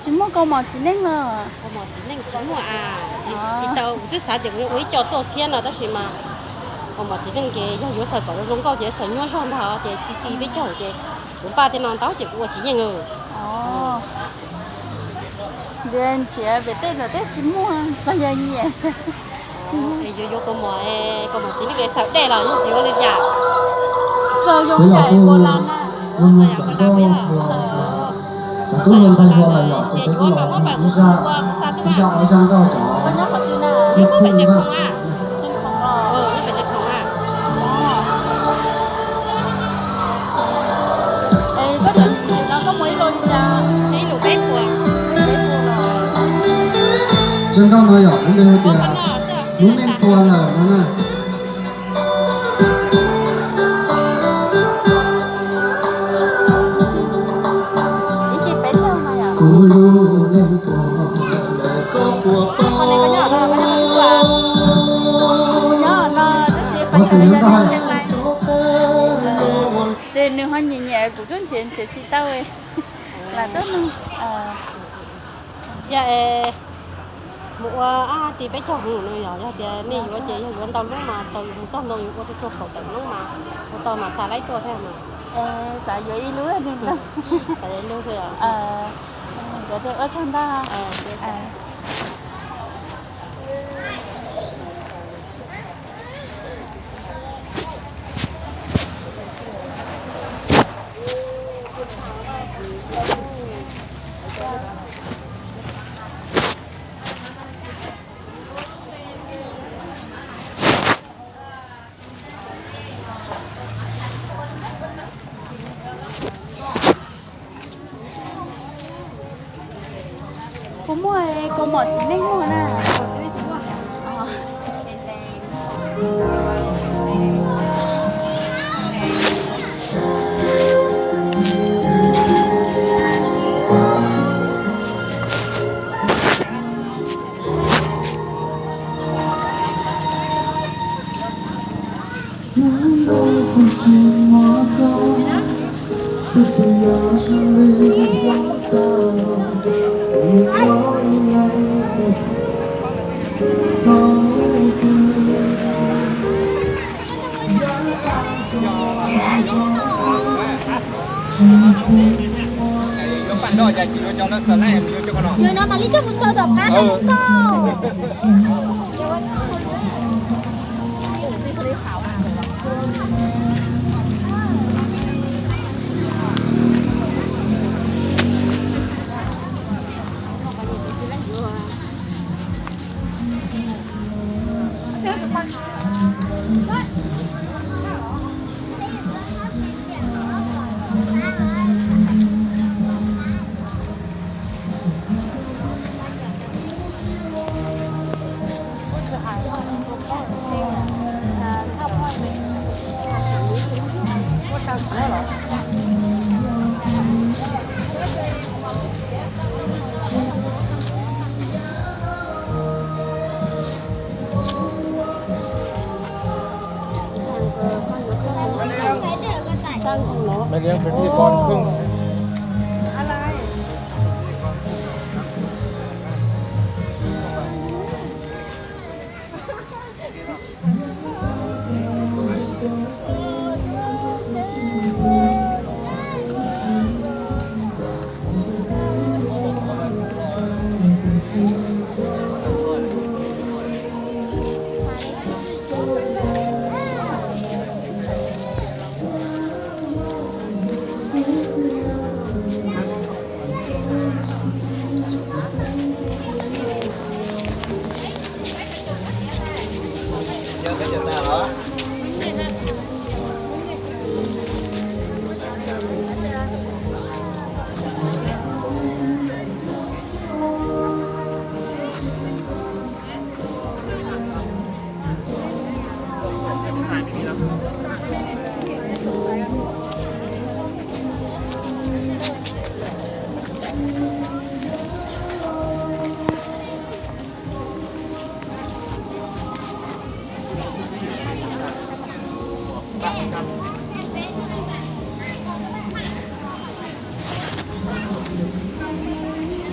Tsis muaj kaus mom txiv neej los? Kaus mom txiv neej tsis muaj a. Tsis tau, kuv twb xav tias kuv yuav ua ib co tuaj thiab no tab sis mas kaus mom txiv neej ces yog yuav xaws kom zoo nkauj ces xaws nyuaj zog ntag ces ti ti peb caug ces kuv npaj tej no ntau ces kuv ua tsis yeej. Ntshiav pem tej tom tej tsis muaj los yog nyiam. Yuav yuav kaus mom, kaus mom txiv neej xaws dej los yog xaws ua li cas? Xaws zoo yam ua la na. Xaws yam ua la puas yog? Xaws yam ua la na, ces yuav mas muab pam kuv ua kuv xa tuaj mas. Koj nyob qhov twg na? Nyob pem Tsev Khoom a. Tsev Khoom los? Nyob pem Tsev Khoom a. Es koj cov hnyuv no koj muag ib lus li cas? Ib lus peb puas. Peb puas los? Zoo nkauj no yom, lub npe hais tias lub neej tua lawm no na. Ib txhij peb caug no yom. Qhov no koj nyob no los koj nyob qhov twg? Kuv nyob no tab sis pab yog yog tshee lais. Ces nws ho nyiam nyiam kuv tuaj nrhiav nrhiav tsis tau. Lam tuaj no. Yog es mus ua ab ti peb caug hwv no yog, yog tias nej yuav ces yog yuav ntau lub mas txaus yus mus txog ntau yus ua tsuag tsuag kaum tawm lub mas ua tau mas xa laib tuaj thiab mas. Xav yuav ib lub, xav yuav ib lub xwb. Yuav ua tsaug ntau. Puas muaj kaus mom txiv neej muag na? Yuav no mam li coj mus xaws tom qab no. Mày liếng phải đi con cưng.